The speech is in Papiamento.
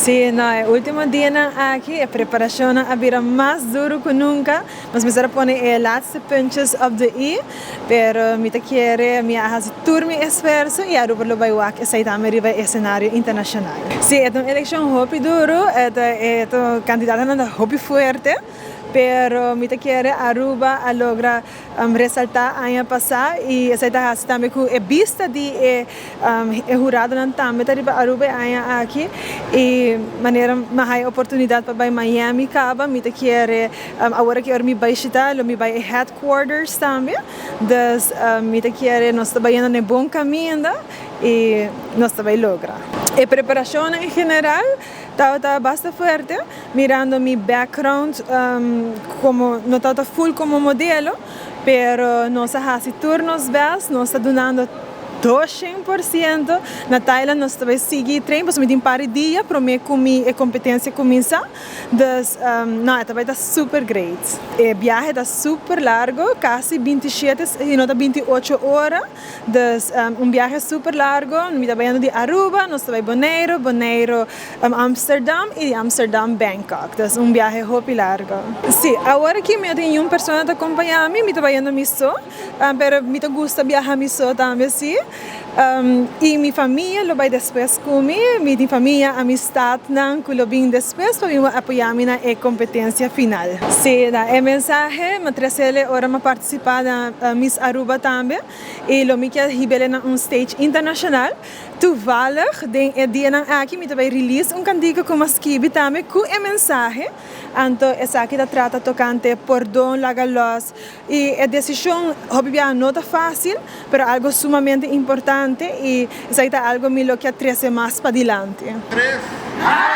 Si, no, e ultimo dianan aki e preparacionnan a bira mas duro cu nunca. Nos mester a pone e laatste puntjes op de i, pero mi ta kere mi a haci tur mi esfuerso y Aruba lo bay wak esey tambe riba e escenario internacional. Si, e ta un eleccion hopi duro, e ta e ta candidatonan ta hopi fuerte, pero mi ta kere Aruba a logra resalta aña pasa y esey ta haci tambe cu e bista di e e huradonan tambe ta riba Aruba e aña aki y manera mi a haya oportunidad pa bay Miami caba mi ta kere awor aki ora mi bay shita lo mi bay e headquarters tambe dus mi ta kere nos ta bayendo na e bon caminda y nos ta bay logra. E preparacionnan en general tabata basta fuerte mirando mi background como no tabata full como modelo pero nos a haci tur nos best nos ta dunando 200%. Na Thailand nos ta bay sigui train pasobra mi tin par di dia prome cu mi e competencia cuminsa. Dus no e ta bay ta super great. E biahe ta super largo casi 27 si no ta 28 ora. Dus un biahe super largo. Mi ta bayendo di Aruba nos ta bay Boneiro, Boneiro Amsterdam y di Amsterdam Bangkok. Dus un biahe hopi largo. Si, awor aki mi no tin niun persona ta acompaña mi, mi ta bayendo mi so. Pero mi ta gusta biaha mi so tambe si. Y mi famia lo bay despues cu mi. Mi tin famia, amistadnan cu lo bin despues pa bin apoya mi na e competencia final. Si, na e mensahe mi a trece ora mi a participa na Miss Aruba tambe y lo mi kier hibele na un stage internacional. Toevallig den e dianan aki mi ta bay release un cantica cu mi a skibi tambe cu e mensahe. Anto esaki ta trata tocante pordon, laga los. Y e decision hopi biaha no ta facil, pero algo sumamente importante y esaki ta algo mi lo kier trece mas padilanti. 3.